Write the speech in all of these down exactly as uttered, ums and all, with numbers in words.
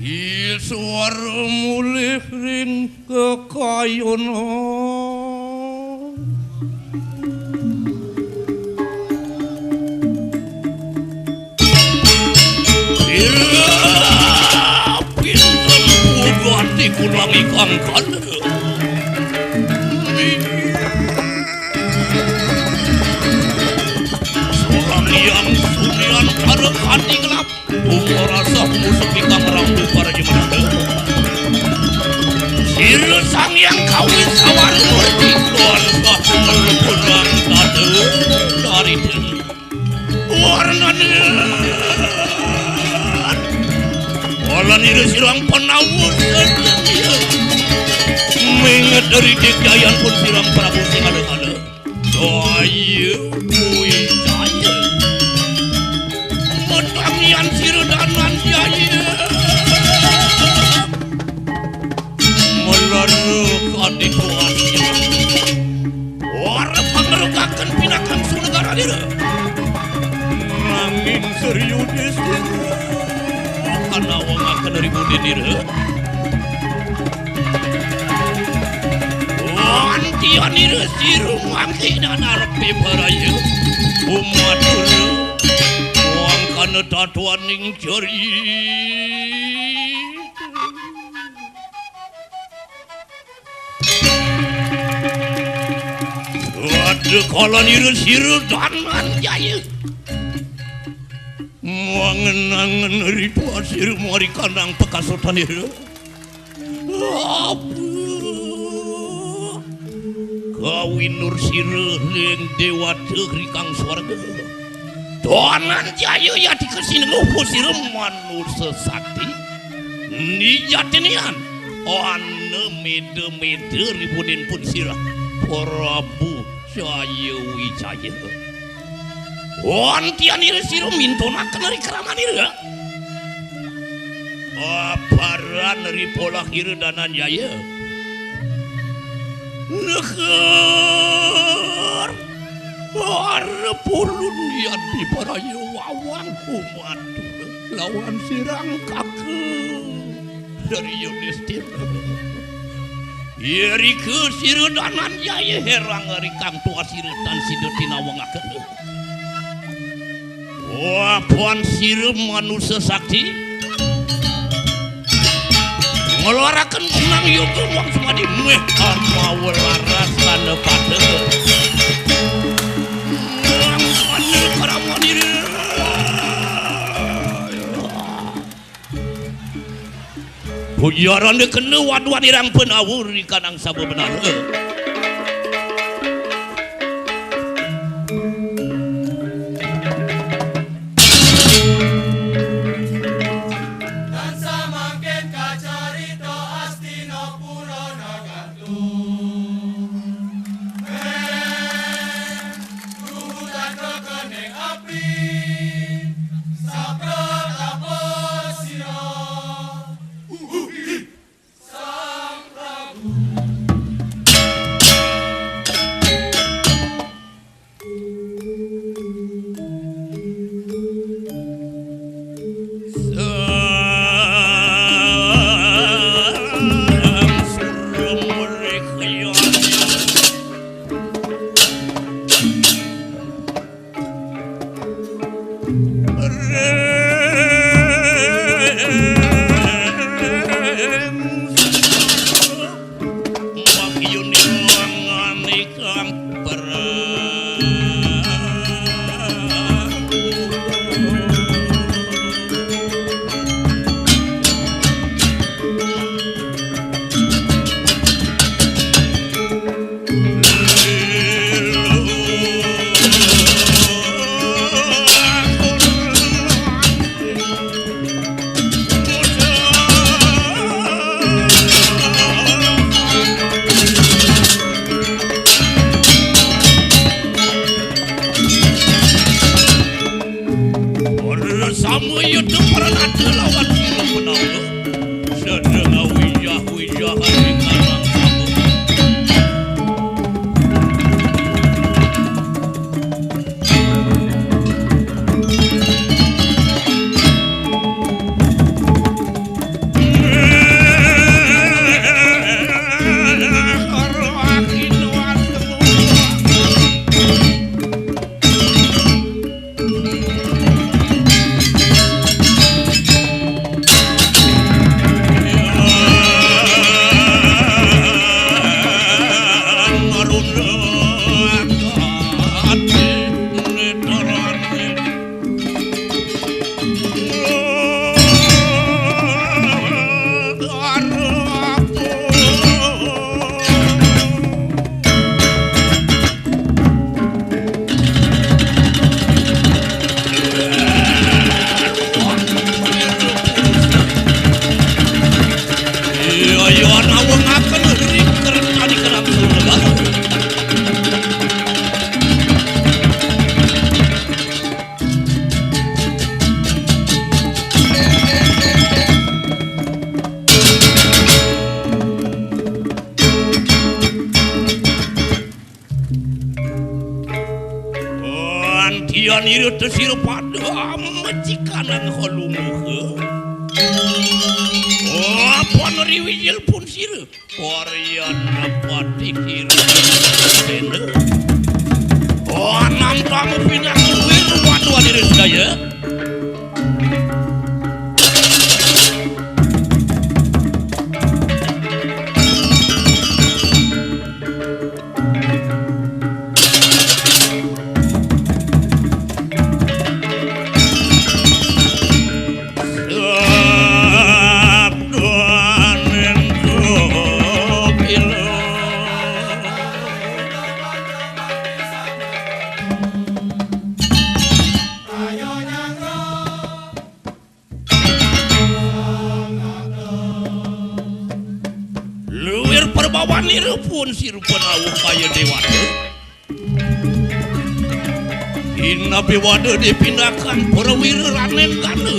Iswara mulih ring kakayana. Ira pinten pugati kunang ikang kandha. Surang liang surian karo kanding lap. Bunga rasa musik ikang rambu para jemenada. Sira sang yang kawin sawar murti. Tuan satu merbunan kata. Dari warnane. Walan ira sirang penawur. Minget dari Jayan pun sirang Prabu sing ada-ada. Jaya kuwi jaya. Metangian sira danan jaya. Melara kadituan. Ora pangerukaken pinakan sunegaranira. Nanging Sri Yudhistira kanawangaken ribudinira. Antianira siru mangke nanarepe baraya. Umatur wangkana tatwaning jeri. Waduh, kala niru siru danan jaya. Mangen-angen ritual siru mari kanang pekasotan niru. Abu. Kawinur sira ring dewata rikang swarga. Danan jaya yadika sinengguh sira manusa sakti. Nijatinian ana meda-meda ribudin pun sira Prabu Jaya Wijaya. Antianira sira mintonaken ri kramanira. Aparan ri polah ira danan jaya. Neher. Arep ulun yadi paraya wawang kumatur lawan sirang kaka. Dari Yudhistira. Irika sira danan jaya herang rikang tuas sira tan sida tinawangaken. Wapan sira manusa sakti. Ngeluaraken kunang yoga muang sumadi meh amawa laras tanda pada. Muang sumadi karamanira. Pujarane kena waduan irang penawur ikanang sabebenara. Tansah mangkin kacarita Astina Purana Gantung. Ruhutan rekening api, sapratapan sira. Sang Prabu. Sang Surya Merikaya. Antian ieu teu sira pada mecikanan halumuh. Apa neriwijil pun sira? Waryana patih sira. Oh, anam tamu pinanggih wir wadu adiris daya. Luwir perbawan nira pun sirupa nawuh kaya dewata. Inapé wada dipindakan prawira ranen gana.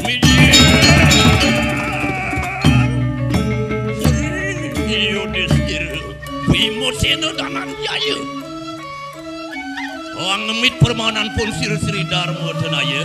Mijil. Sri Yudistira, Bimasena Dananjaya. Angnemit permanan pun sira Sri Darma Danaya.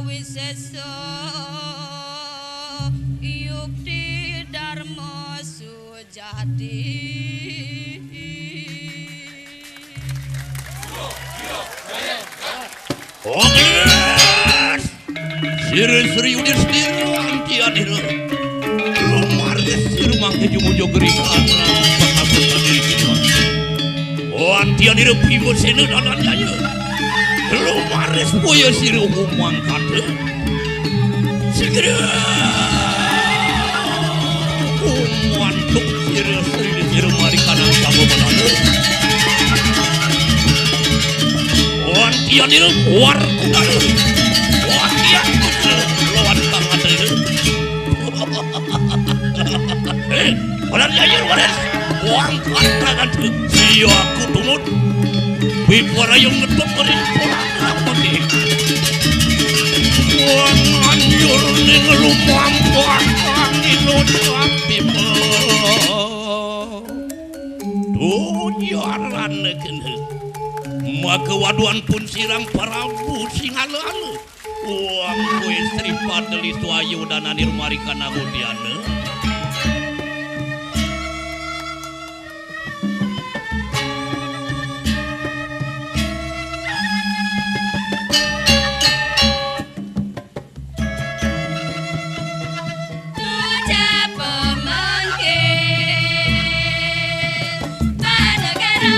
Wisesa yukti dharma sujati. Ogles! Sira Sri Yudhistira antianira. Lumaris sira mangke jumujuk gerikan. Antianira Bima Sena Dananjaya. Lumaris boya sira umang kata. Sigra. Umantuk sira Sri Sira Marikanang Sabha Menana. Antianira Warkudara. Antian putra lawan kang adaira. Eh, Waran Jaya, Waran. Wangkat tangan. Siaku tumut. Piparayung ngetop ring polang rapati. Wang anjur ning lumampah angin ucap tiba. Tujaran kene. Maka waduan pun sirang Prabu Singala-ala. Wang kowe Sri Padeli Swayo danane rumarikan Agudiana. Ucap pemangkin panegara.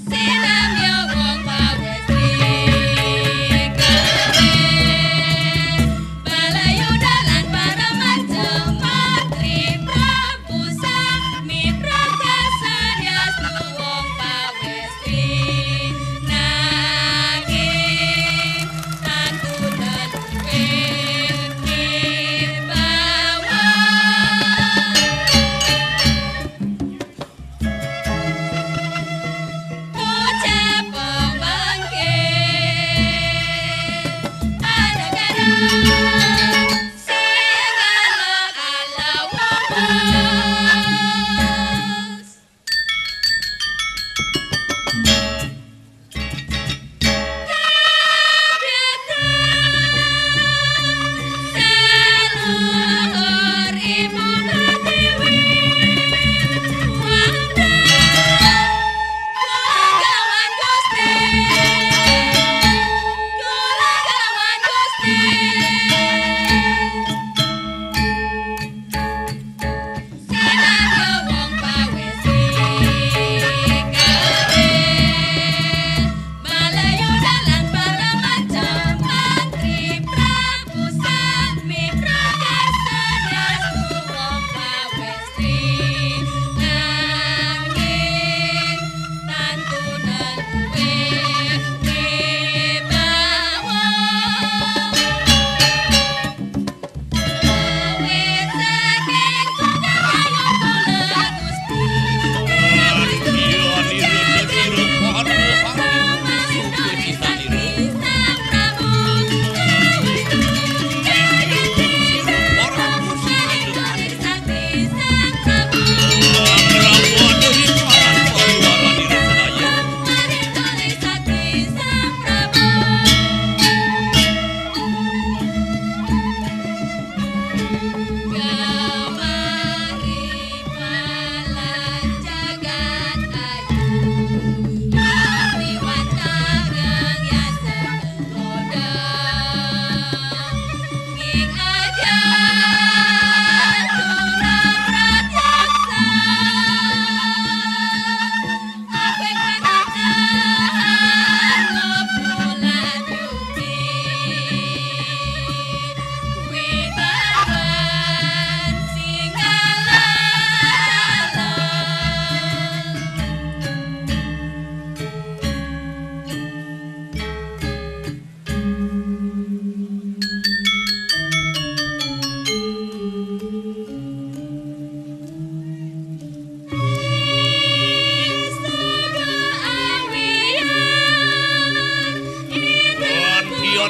Sinamya wong pawis dikare, balayu dalan para manca mantri Prabu Sami Prakasa diastu wong pawis dinagi tantu teluwih dibawa.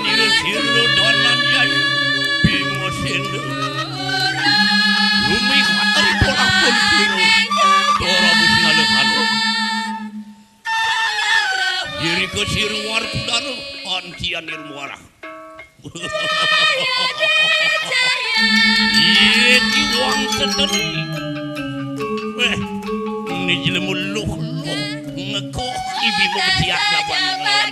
Sira Dananjaya Bima Sena. Lumihat ri polah pun sira Prabu Singalengkana. Irika sira Warkudara antian nirmuara. Iki wong seteri. Weh, ni jelema luh-luh ngekoh ibi mung siap lawan ngelawan.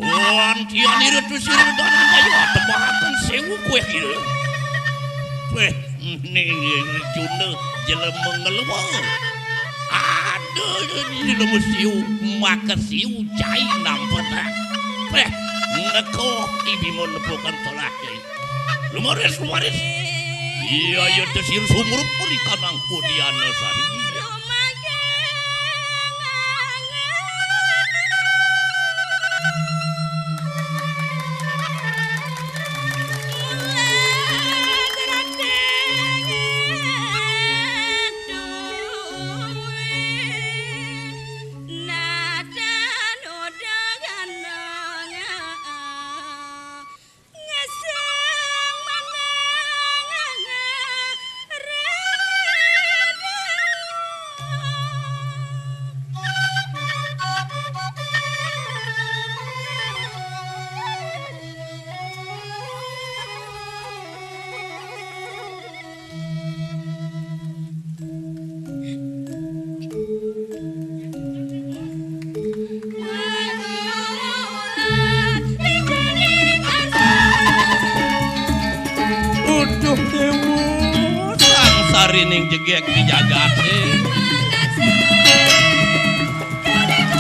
Wan tian ira tu sira Dananjaya tepahaken sewu kueh ira. Weh, ning Arjuna jelema ngeluwa. Aduh, jelema siu, maka siu cai nampet. Weh, ngekoh ibi mung nepukan tolak. Lumaris, lumaris. Iya, iya, desir sumurup pun ikanang kudiana sari. Uduh Dewa, sangsarining jegég di jagaté.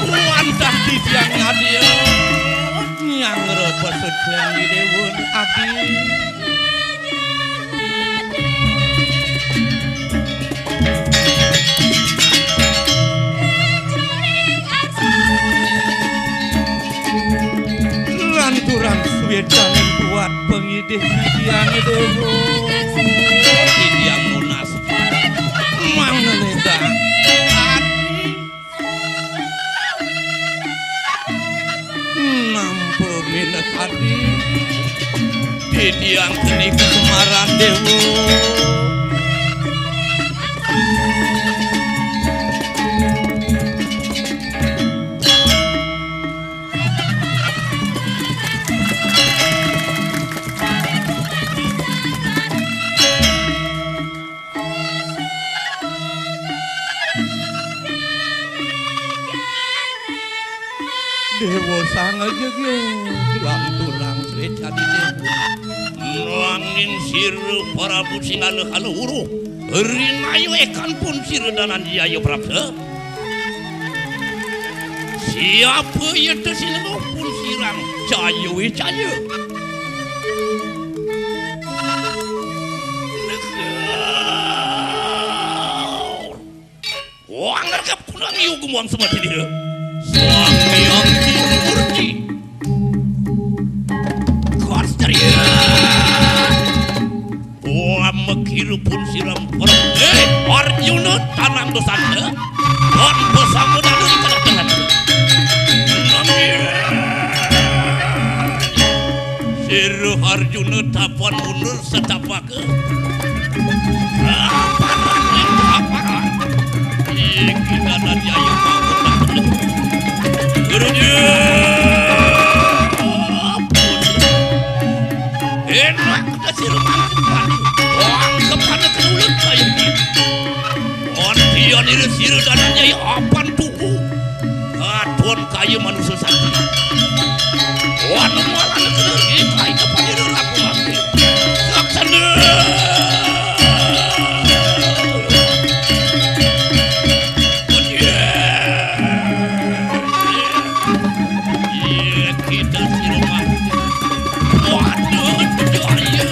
Wantah titiang adi, nyanggra pasucian di Dewa adi. Lanturang swedaning kuat pangidih titiang Dewa. Titiang nunas. Manglenedang. Nampa minakadi. Titiang keni kasemaran Dewa. Dewa sang aja ge, tulang-tulang swedaning Dewa. Nanging sira Prabu Singalengkana, rinaya ekan pun sira Dananjaya prapta. Siapa ya te sinengguh pun sirang caya wicaya. Wangger kapunang yu gumuang semati dira. Swami Anggi Murti. Kos ceria. Wah, mekira pun siram. Eh, Arjuna tanang dosana. Wan pesanggunan di tengah-tengah. Sira Arjuna tapan mundur setapak. Aparan, aparan. Iki Dananjaya bangun. Gurunya. Enak kasih rumah kepala. Wah, kepala kerulut kayak ini. Antian ira sira Dananjaya apan tuku. Katon kaya manusa sakti. Wan malah negeri kai kepada rabu mati. Laksana. Iya, kita siluman. Waduh, jaya,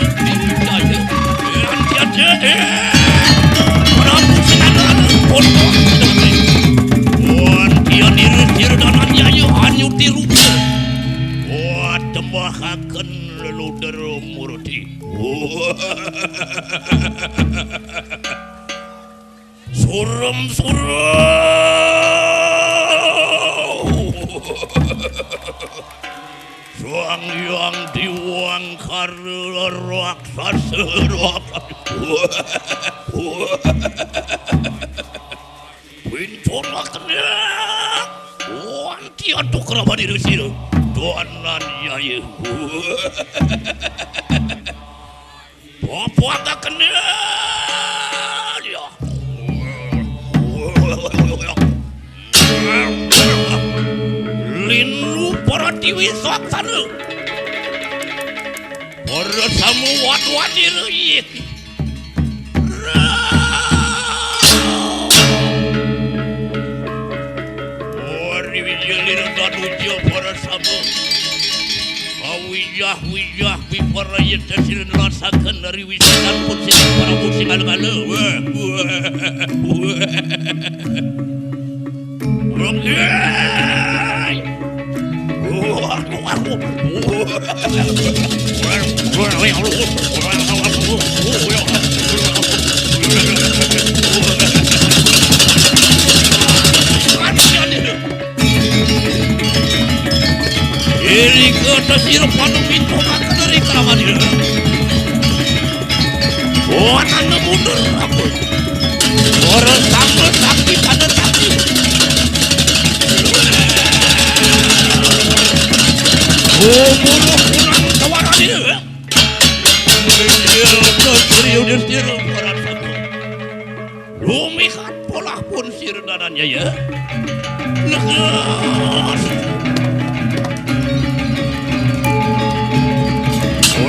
jaya. Lanjut, eh. Prabu Sinandara, pondok. Wan, dia diri, diri danan jaya, hanyut di rupa. Wah, tembahaken leluder murti. Surem-surem. Wang yang diwang karo raksasa raksasa. Pincorakne. Wanti atuh keraban ieu sira. Doanan yaya. Papagakne. Linlu para tiwi saksana. Para samu wat-wat ieu. Wari wijil lirang danuja para sama. Awijah-wijah wiparayita sira nerasaken dari wisakan pun sining para musing alung-alung. Wah, wah, wah. Oke. Iri kata sira panu pintu maka dari keramat ira. Wah, tanda mundur apa? Ora sama sakti pada sakti. Oh, muruh kurang kawaran ini. Iya, Yudhistira, ora sama. Lumihat polah pun sira dananya ya. Lekas.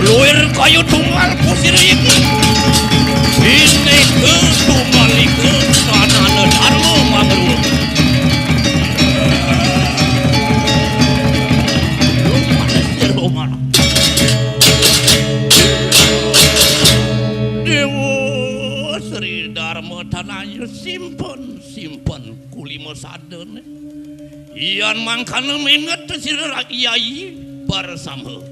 Luir kayu tunggal pusir iki. Ini ke tunggal iku tanana dharma mangruh. Lumanes jero mana. Dewa Sri Dharma tanaya simpen, simpen kulima sadene. Yan mangkana menget sira rak yai para sama.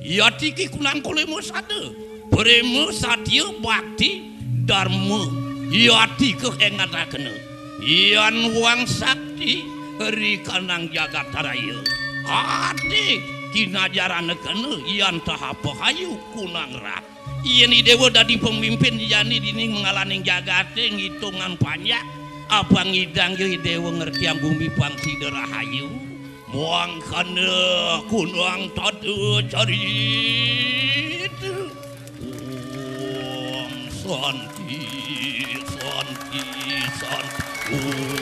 Yatiki kunang kulima sada. Prema satya bakti dharma. Yati kehengatakena. Yan wang sakti rikanang jagat raya. Ati kinajaranekena yan tahapahayu kunang rak. Yen Idewa dadi pemimpin jani dini mengalaning jagate ngitungan panjak, apa ngidang ya Idewa ngertiang bumi pang sida rahayu? Mangkana kunang tata carita. Om Santi, Santi, Santi. Om